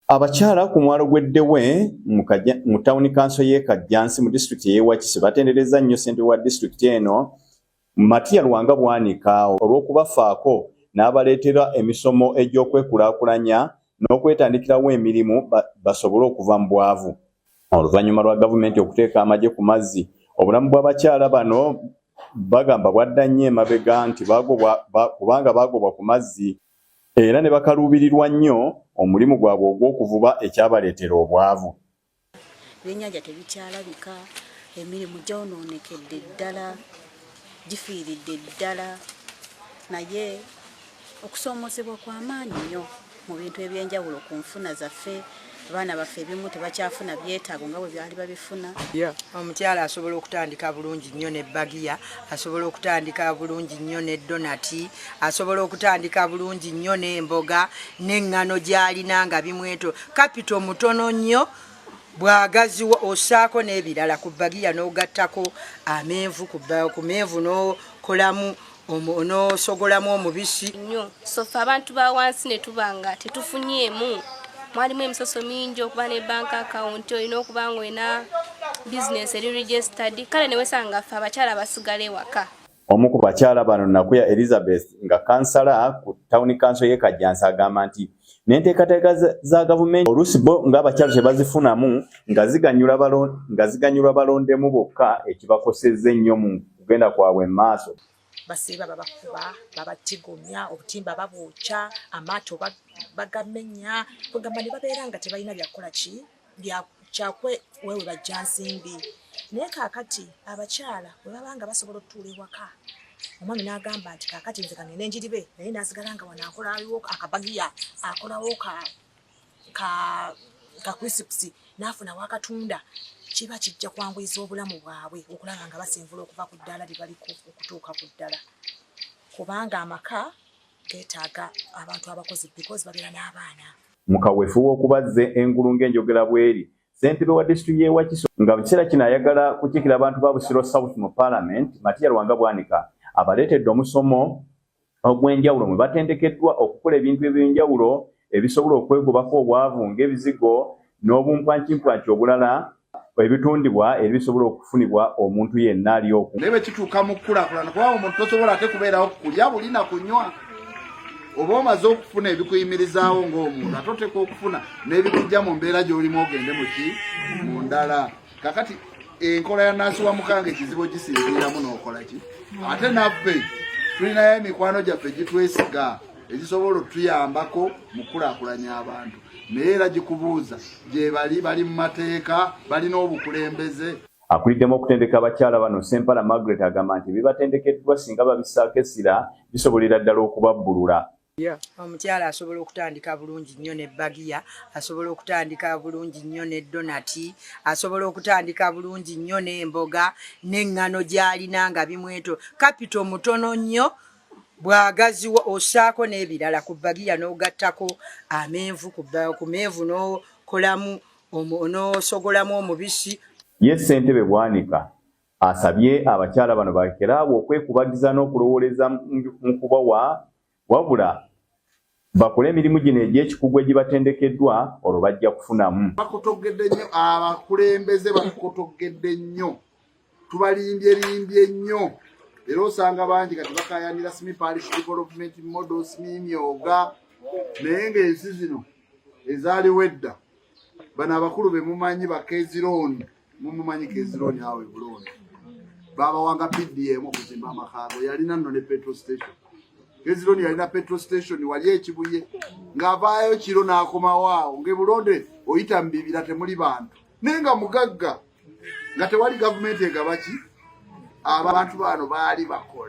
Abakyala ku mwalo gw'e Ddewe mu tawuni kanso y'e Kajjansi mu disitulikiti ey'e Wakiso batenderezza nnyo ssentebe wa disitulikiti eno Matia Lwanga Bwanika olw'okubafaako n'abaleetera emisomo egy'okwekulaakulanya n'okwetandikirawo emirimu basobole okuva mu bwavu. Oluvannyuma lwa gavumenti okuteeka amagye ku mazzi, obulamu bw'abakyala bano bagamba bwadda nnyo emabega nti kubanga baagobwa ku mazzi era ne bakaluubirirwa nnyo omulimu gwabwe ogw'okuvuba ekyabaleetera obwavu. Ebyennyanja tebikyalabika, emirimu gyonoonekedde ddala, gifiiridde ddala, naye okusoomoozebwa kwa maanyi nnyo mu bintu ebyenjawulo ku nfuna zaffe. Abaana baffe ebimu tebakyafuna byetaago nga bwe byali babifuna. Omukyala asobola okutandika bulungi nnyo ne bagiya, asobola okutandika bulungi nnyo ne donati, asobola okutandika bulungi nnyo n'emboga n'eŋŋano gy'alina nga bimweto kapito mutono nnyo bw'agaziwa ossaako n'ebirala ku bagiya n'ogattako amenvu ku menvu n'okolamu n'osogolamu omubisi. Nnyo so ffe abantu ba wansi ne tuba nga tetufunyeemu. Mwalimu emisoso mingi okuba ne bank account, olina okuba nga olina bizinesi eri registered, kale ne wesanga ffe abakyala basigala ewaka. Omu ku bakyala bano, Nakuya Elizabeth, nga kansala ku tawuni kanso y'e Kajjansi, agamba nti n'enteekateeka za gavumenti oluusi bo ng'abakyala tebazifunamu nga ziganyulwa balondemu bokka, ekibakosezza ennyo mu kugenda kwabwe mu maaso. Basiiba babakuba, babatigomya, obutimba babwokya, amaato bagamenya, kwegamba ne babeera nga tebalina byakukola ki kyakwe wewe bajja nsimbi. Naye kaakati abakyala bwe baba nga basobola okutuula ewaka, omwami n'agamba nti kaakati nze kangende njiribe, naye n'asigala nga wano akolawo akabagiya, akolawo ka crisps, n'afuna wakatunda, kiba kijja kwanguyiza obulamu bwabwe okulaba nga basenvula okuva ku ddaala lye baliko okutuuka ku ddala, kubanga amaka geetaaga abantu abakozi because babeera n'abaana. Mu kaweefube w'okubazza engulu ng'enjogera bw'eri, ssentebe wa disitulikiti y'e Wakiso nga mu kiseera kino ayagala kukiikira abantu ba Busiro South mu Paalamenti, Matia Lwanga Bwanika, abaleetedde omusomo ogw'enjawulo mwe batendekeddwa okukola ebintu eby'enjawulo ebisobola okwegobako obwavu ng'ebizigo n'obumpwankimpwanki obulala ebitundibwa era bisobola okufunibwa omuntu yenna ali oku Naye bwe kituuka mu kukulaakulana, kubanga omuntu tosobola ate kubeerawo kulya buli na kunywa, oba omaze okufuna ebikuyimirizaawo ng'omuntu, ate oteeka okufuna n'ebikujja mu mbeera gy'olimu ogende muki mu ndala. Kakati enkola ya nansi wa mukanga ekizibu gisinziiramu n'okola ki? Ate naffe tulinayo emikwano gyaffe gitwesiga egisobola otuyambako mu kukulaakulanya abantu, naye era gikubuuza gye bali, bali mu mateeka, balina obukulembeze. Akuliddemu okutendeka abakyala bano, Sempala Margaret, agamba nti bibatendekeddwa singa babissaako essira bisobolera ddala okubabbulula. Omukyala asobola okutandika bulungi nnyo ne bagiya, asobola okutandika bulungi nnyo ne donati, asobola okutandika bulungi nnyo n'emboga n'eŋŋano gy'alina nga bimweto kapito mutono nnyo bw'agaziwa ossaako n'ebirala ku bagiya n'ogattako amenvu ku menvu n'okolamu n'osogolamu omubisi. Ye ssentebe Bwanika asabye abakyala bano balekere awo okwekubagiza n'okulowooleza mu kubawa, wabula bakole emirimu gino egy'ekikugu egibatendekeddwa, olwo bajja kufunamu. Bakotogedde nnyo abakulembeze, bakotogedde nnyo, tubalimbye nnyo, era osanga bangi kati bakayanira simi parish development model, simi myoga, naye ng'ensi zino ezaaliwo edda, bano abakulu be mumanyi, bakezirooni, mumumanyi Kezirooni awo e Bulooni, babawanga PDM okuzimba amakaago, yalina nno ne petrol station. Kezirooni yalina petrol station wali Ekibuye, ng'avaayo kiro n'akomawo awo ng'ebulonde oyita mu bibira temuli bantu, naye nga mugagga, nga tewali gavumenti egaba ki. Abantu bano baali bakola.